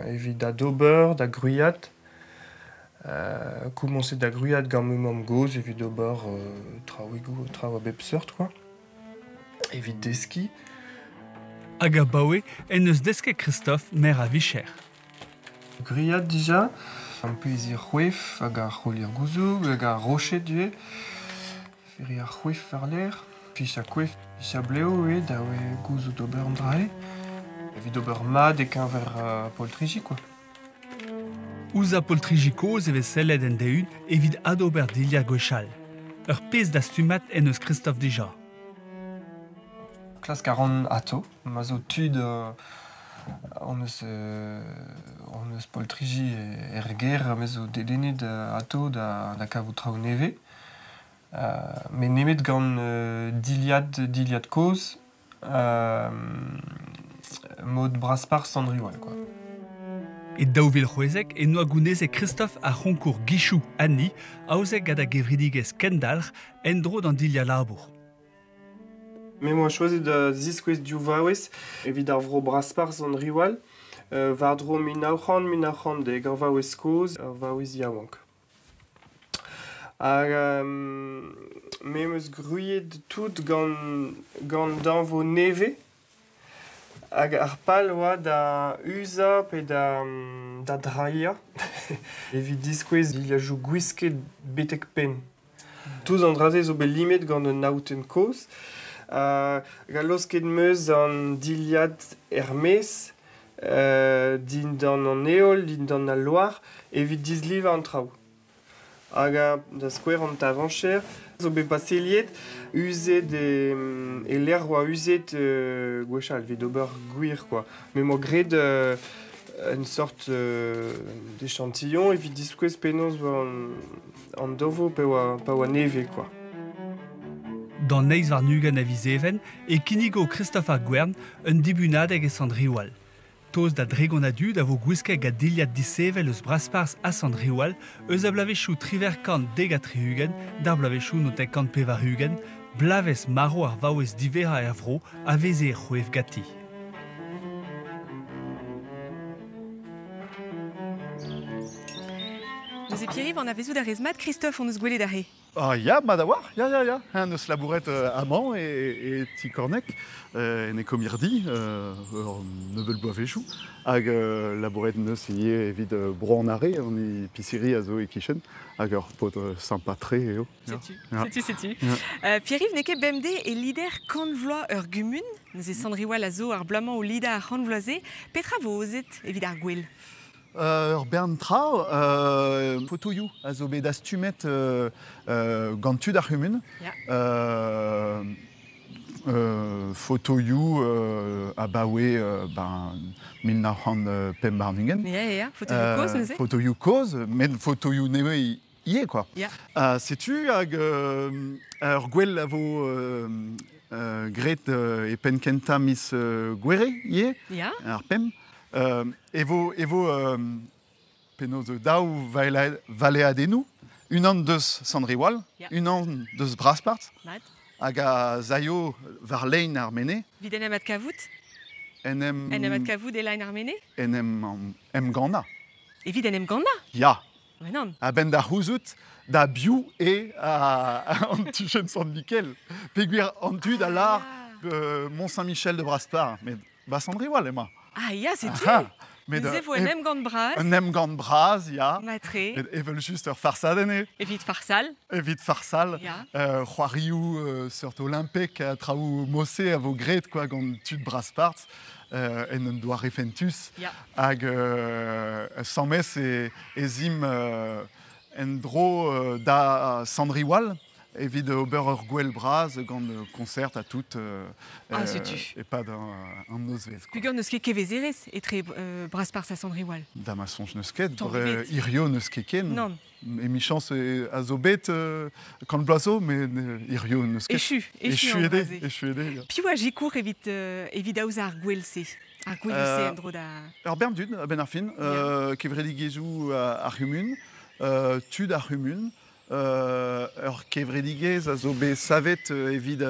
evit da d'ober, da gwriat. Komañset da gwriat gant ma mamm-gozh evit ober traoùigoù, traoù a bep seurt, quoi. Evit deskiñ. Hag abaoe en deus desket Christophe maer a vicher. Gwriat dija, an pezh c'hwef hag ar c'holier gouzoug hag ar roched ivez. Ferri ar c'hwef war-lerc'h, ficha koef, ficha blev eo da oe gouzout ober an dra-se. Evit ober mat e-keñver poltriji, quoi. Ouzh ar poltriji kozh e vez sellet en deun evit adober dilhad gwechall. Ur pezh dastumat en deus Christophe dija. Klask a ran ato, ma zo tud on eus poltriji er gêr, me zo dedennet ato da kavout traoù nevez. Met nemet gant dilhad kozh, mod Brasparzh Sant-Riwal, quoi. E 2016 e noa gounezet Christophe ar c'honkour Guichou Annie aozet gant ar gevredigezh Kendalc'h en-dro d'an dilhad labour. Me 'moa choazet da ziskouez div vaouez evit ar vro Brasparzh Sant-Riwal, war-dro 1900, 1910, ur vaouez kozh, ur vaouez yaouank. Hag me 'm eus gwriet tout gant dañvo nevez. Hag ar pal oa da uzañ pe da drailhañ evit diskouez dilhajoù gwisket betek penn. Tout an dra-se zo bet limet gant un aotenn kozh. Hag a laosket 'm eus an dilhad er-maez, dindan an heol, dindan al loar, evit dislivañ an traoù. Hag da skouer an tavañcher zo bet paseliet, uzet e lec'h oa uzet gwechall, evit ober gwir, quoi. Me 'moa graet une sorte d'échantillon evit diskouez penaos oa an dovo pa oa nevez, quoi. D'an eizh warn-ugent a viz Even e kinnigo Christophe ar Gwern un dibunadeg e Sant-Riwal. Toz da dregon a dud a vo gwisket gant dilhad disevel eus Brasparzh ha Sant-Riwal eus a bloavezhioù 78 d'ar bloavezhioù 94, bloavezh marv ar vaouez diverrañ er vro a veze e c'hwef ganti. Neuze Pierre-Yves, anavezout a rez mat Christophe hon eus gwelet aze. Ah ya, mat a-walc'h, ya, ya, ya. Eñ neus labouret amañ e ti Korneg, en ekomirdi, ur nebeud bloavezhioù. Hag labouret neus ivez evit Bro an Are, an ipisiri a zo e-kichen. Hag ur paotr sympa-tre eo. Setu, setu, setu. Pierre-Yves n'eo ket bemdez e lider kant vloaz ur gumun. Neuze Sant-Riwal a zo ar bloaz-mañ o lidañ ar c'hant vloaz-se. Petra vo aozet evit ar gouel? Ur bern traoù, fotoioù a zo bet dastumet gant tud ar c'humun. Fotoioù abaoe ben 1925. Ya, ya, fotoioù kozh neuze. Fotoioù kozh, met fotoioù nevez ivez quoi. Setu hag ur gwel a vo graet e penn-kentañ miz Gouere ivez, ar pemp. E vo, e vo penaos daou valeadennoù, unan deus Sant-Riwal, unan deus Brasparzh, hag a zaio war lein ar Mene. Evit en em adkavout? En em... En em adkavout e lein ar Mene? En em emgannañ. Evit en em gannañ? Ya. Mais non. A-benn da c'houzout da biv eo an tuchenn Sant-Mikel. Peogwir an dud a lâr Mont-Saint-Michel de Brasparzh, met Ba Sant-Riwal emañ. Ah ya, setu. Met Neuze vo un emgann bras. Un emgann bras, ya. Matre. Met evel-just ur farsadenn eo. Evit farsal. Evit farsal. Ya. C'hoarioù seurt olimpek ha traoù mose a vo graet quoi, gant tud Brasparzh en un doare fentus. Ya. Hag sammes ez imp en-dro da Sant-Riwal. Evit ober ur gouel bras gant concert ha tout ah, setu. e-pad an nozvezh. Peogwir n'eus ket kevezerezh etre Brasparzh ha Sant-Riwal. Da ma soñj n'eus ket, hirio n'eus ket ken. Non. Emichañs a zo bet kant bloaz zo, met hirio n'eus ket. Echu, echu echu eo. Piv a sikour evit, evit aozañ ar gouel-se? Ar gouelioù-se en-dro da... Ur bern dud, a-benn ar fin, kevredigezhioù ar c'humun, tud ar c'humun, Ur kevredigezh a zo bet savet evit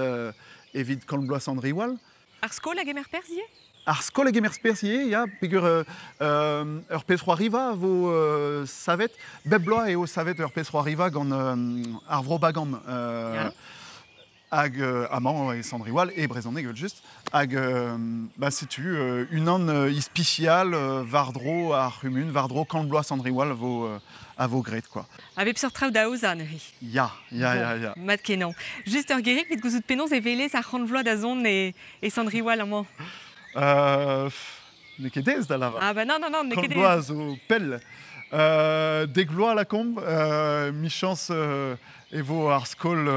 evit kant bloaz Sant-Riwal. Ar skol a gemer perzh ivez? Ar skol a gemer perzh ivez, ya, peogwir ur pezh-c'hoariva a vo savet. Bep bloaz eo savet ur pezh-c'hoariva gant ar Vro Bagan. Hag amañ e Sant-Riwal, e brezhoneg evel-just. Hag bah, setu unan ispisial war-dro ar c'humun, war-dro kant bloaz Sant-Riwal a vo, a vo graet quoi. A bep seurt traoù da aozañ neuze. Ya, ya, ya, ya. Mat-kenañ. Just ur gerig evit gouzout penaos e welez ar c'hant vloaz da zont e, e Sant-Riwal amañ. N'eo ket aes da lavar. Ah bah non, non, non, n'eo ket aes. Kant vloaz zo pell. Dek vloaz lakaomp, michañs e vo ar skol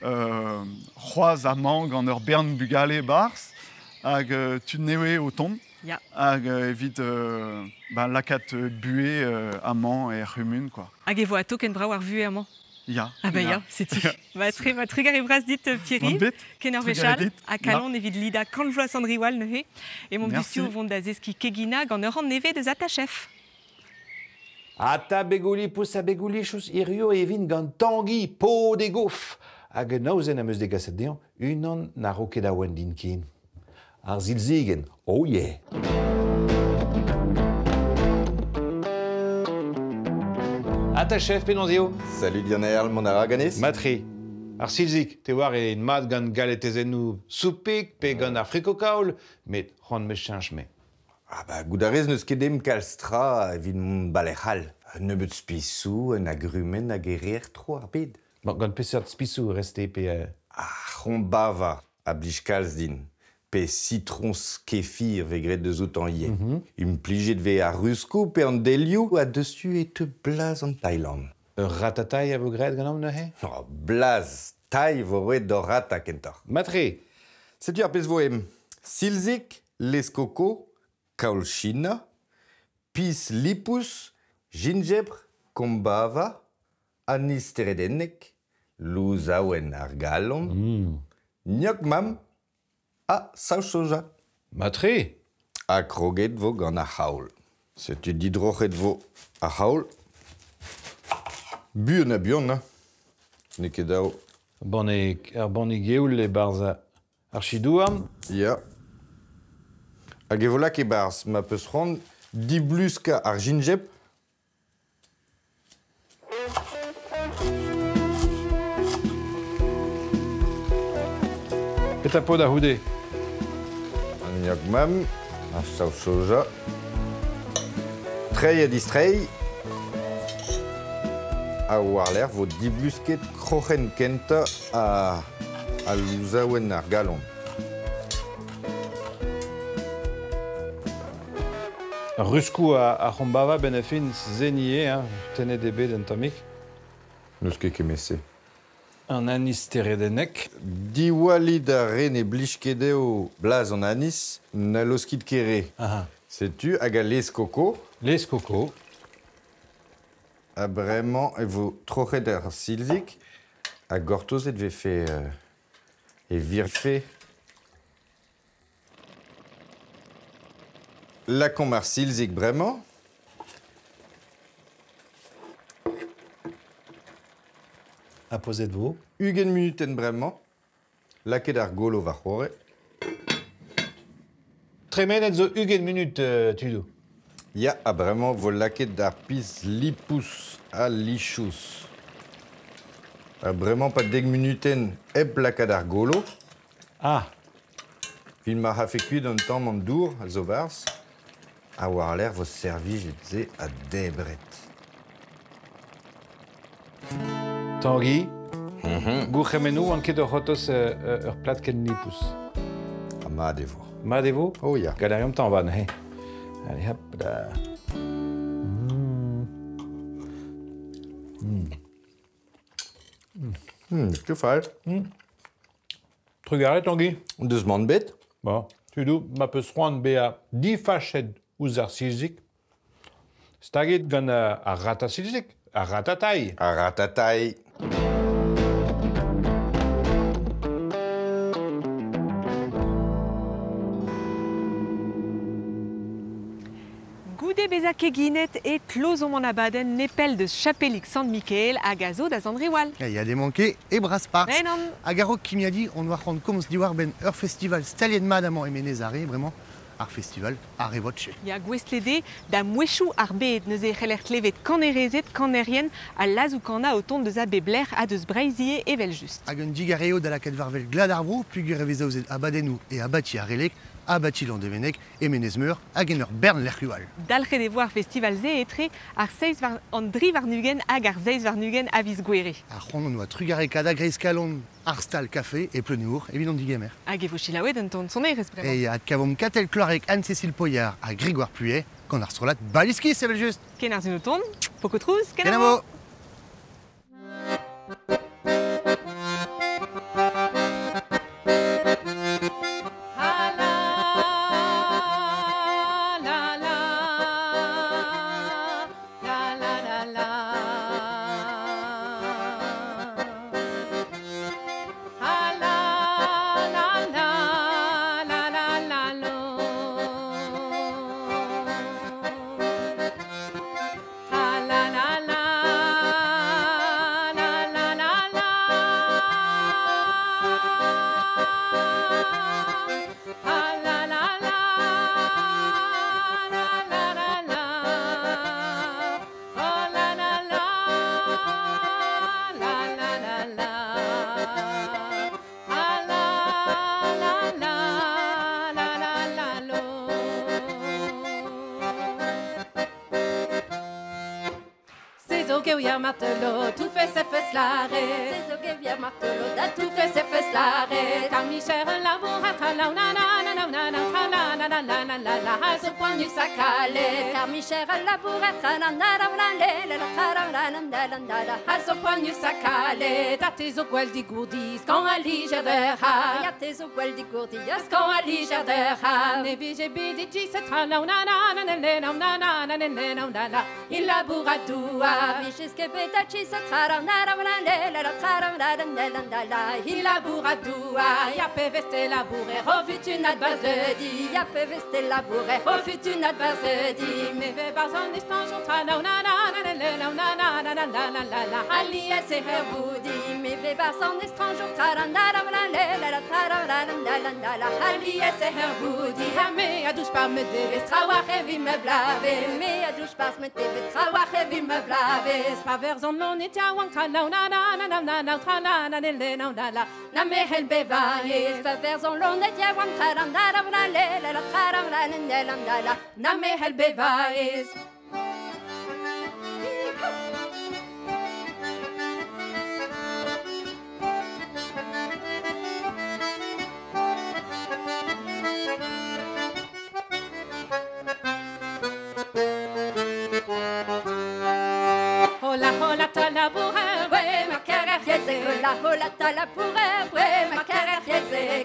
c'hoazh amañ gant ur bern bugale e-barzh hag tud nevez o tont. Ya. Hag evit bah, lakaat buhez amañ er c'humun quoi. Hag e vo atao ken brav ar vuhez amañ? Ya. Ah bah ya, setu. Ba, tre, ba, trugarez bras dit, Thierry. Ken ur wech all. Ha kalon evit lidañ kant vloaz Sant-Riwal neuze. Emaomp diouzhtu o vont da zeskiñ keginañ gant ur rann nevez deus Attachef. Ata begouli pous ha begoulichous hirio e vin gant Tangi, pod e gof. Hag un aozenn am eus degaset dezhañ, unan na ro ket awen din ken. Ar silzigenn, oh yeah! Ata chef, penaos eo? Salut Lionel, mont a ra ganez? Matre. Ar silzig, te oar eo mat gant galetezennoù soupig pe gant ar friko-kaol, met c'hoant 'meus cheñch me. Ah bah, goût a rez n'eus ket dem kalz tra evit mont balec'h all. Un nebeud spisoù, un agrumenn hag e reer tro ar bed. Bon, gant peseurt spisoù reste pe... Ar c'hombava a blij kalz din. Pe sitroñs kefir vez graet deus outañ ivez. Implijet vez ar ruskoù pe an delioù ha deus-tu e teu blaz an Thailand. Ur ratatailh a vo graet ganeomp neuze? Oh, blaz tailh vo roet d'hor rata kentoc'h. Matre. Setu ar pezh vo em. Silzig, lez-koko, kaol-china, piz lipous, ginjebr, kombava, anis steredennek, louzaouenn ar galon, gnoc'h mamm, ha saoz soja. Matre. Ha kroget vo gant ar c'haol. Setu didroc'het vo ar c'haol. Buan ha buan, hein. N'eo ket dav. Banne, ar banne geoul e-barzh ar chidouarn. Ya. Hag e vo lak e-barzh ma peus c'hoant dibluskañ ar jinjeb. Petra po da c'houde? An yog mamm, ar saoz soja. Treiñ ha distreiñ. Ha war-lerc'h vo diblusket kroc'hen kentañ al louzaouenn ar galon. Ar ruskoù ar c'hombava benn ar fin zen ivez, hein, tennet eo bet un tammig. N'eus ket kement-se. An anis steredennek. Diwallit ar re ne blij ket dezho blaz an anis, na laoskit ket re. Aha. Setu hag al laezh koko. Laezh koko. Ha bremañ e vo troc'het ar silzig ha gortozet 'vefe e virfe. Lakaomp ar silzig bremañ. Ha pozet vo. 20 munutenn bremañ. Lakaet ar golo war-c'horre. Tremenet zo 20 munut, tudoù. Ya, ha bremañ vo lakaet ar piz lipous ha lichous. Ha bremañ pa dek munutenn hep lakaat ar golo. Ah. Evit ma c'hafe kuit un tamm an dour a zo 'barzh, ha war-lerc'h vo servijet se ha debret. Tangi, gourc'hemennoù oan ket o c'hortoz ur plad ken lipous. Ha mat e vo. Mat e vo? Oh ya. Gant a reomp tañva neuze. Allez hop da. Ket fall. Trugarez Tanguy. Deus mann bet. Bon, tudoù, ma peus c'hoant bezañ difachet ouzh ar silzig, stagit gant ar ratasilzig, ar ratatailh. Ar ratatailh. Goude bezañ keginet e klozomp an abadenn nepell deus chapelig Sant-Mikael hag a zo da Sant-Riwal. Ya, ya ket e Brasparzh. Mais nann. Hag a-raok kimiadiñ on oa c'hoant komz diwar-benn ur festival staliet mat amañ e Menez-Are bremañ, ar festival Are Voce. Ya, gouestlet eo da mouezhioù ar bed. Neuze e c'heller klevet kanerezed, kanerien ha lazoù-kanañ o tont deus a bep lec'h ha deus Breizh ivez evel-just. Hag un digarez eo da lakaat war-wel glad ar vro peogwir e vez aozet abadennoù e abati ar Releg, abati Landevenneg e Menez-Meur hag en ur bern lec'hioù all. Dalc'het e vo ar festival-se etre ar seizh war an dri warn-ugent hag ar seizh warn-ugent a viz Gouere. Ar c'hoant hon oa trugarekaat a-greiz-kalon ar stal kafe e Plenouour evit an digemer. Hag e vo selaouet un tamm sonerezh bremañ. E adkavomp Katell Kloareg, Anne-Cécile Poyard ha Grégoire Pluet gant ar strollad Baliskis evel-just. Ken ar ton, poko trouz, kenavo! Gevier martelot, tout fait ses fesses l'arrêt. C'est au gevier martelot, da tout fait ses fesses l'arrêt. Car la bourra, la na na na na na na na na na na na na na, ce poignu sacalé. Ar micher al labourer A zo poanius a kalet, a te zo gwell digourdiz Kan a lijer der ha, ya te zo gwell digourdiz Kan a lijer der ha. Ne vije bet e ti se tra na na na na na na na na na na na na na Il labour a doua Vije ket bet a ti se tra na na na na na tra na na na na na Il labour a doua Ya pe veste labourer O futunat bazedi Ya pe veste labourer O futunat bazedi Me ve barz an estanjon tra na na na na na na na na na na na na na Ali se hervoudi Me ve barz an estranjour tra na na na na na tra na na na na na Ali se hervoudi Ha me a douche par me deve tra war evi me blave Me a douche par me deve tra war evi me blave Pa verz an lon et ya tra na na na na na na tra na na na na na na Na me hel bevaez Pa verz an lon et ya tra na na na na na tra na na na na na Na me hel bevaez. Hola, hola, ta labourer, ouais, ma carrière, hola, hola, ta labourer, ouais, ma carrière,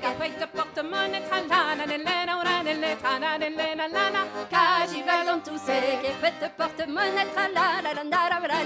Ka te porte-monnaie, tra la la la la la la la la la la la la Ka j'y vais dans tout c'est que fait te porte-monnaie, tra la la la la la la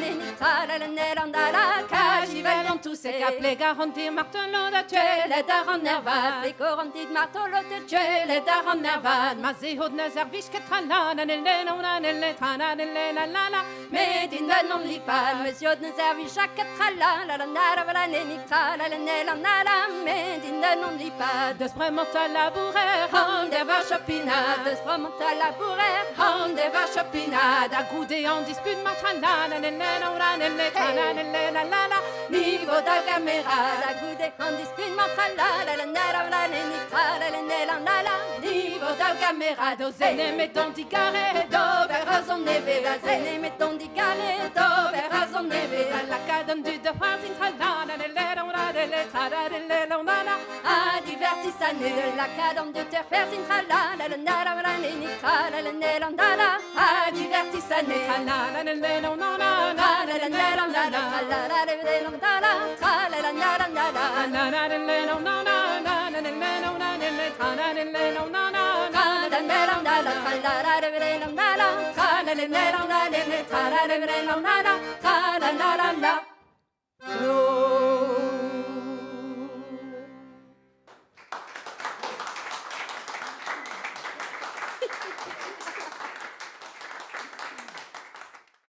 la la la la la Ka j'y vais dans tout c'est qu'à plé garantir martelot de tuer les dar en nervat Plé garantir martelot de tuer les dar en nervat Ma zého de service que tra la la la la la la la la la la la la Mais din non li pas Monsieur de service chaque tra la la la la la la la la la la la Mais din non li pas De spremant à labourer, han de va chopinade. De spremant à labourer, han de va chopinade. A goudé en dispute, ma tra la la la la la la la la la la la. Niveau da caméra, a goudé en dispute, ma tra la la la la la la la la la la la. Niveau da caméra, dozene mettons di carré, d'over raison neve, dozene mettons di carré, d'over raison neve. La cadence du de farcin tra la la la la la la la la la la la. A divertissane de la cadence de terre persin tra la la la la la la tra la la la la la. A divertissane tra la la la la la la la la la la la la la la la la tra la la la la la la la la la la la la la la la la la.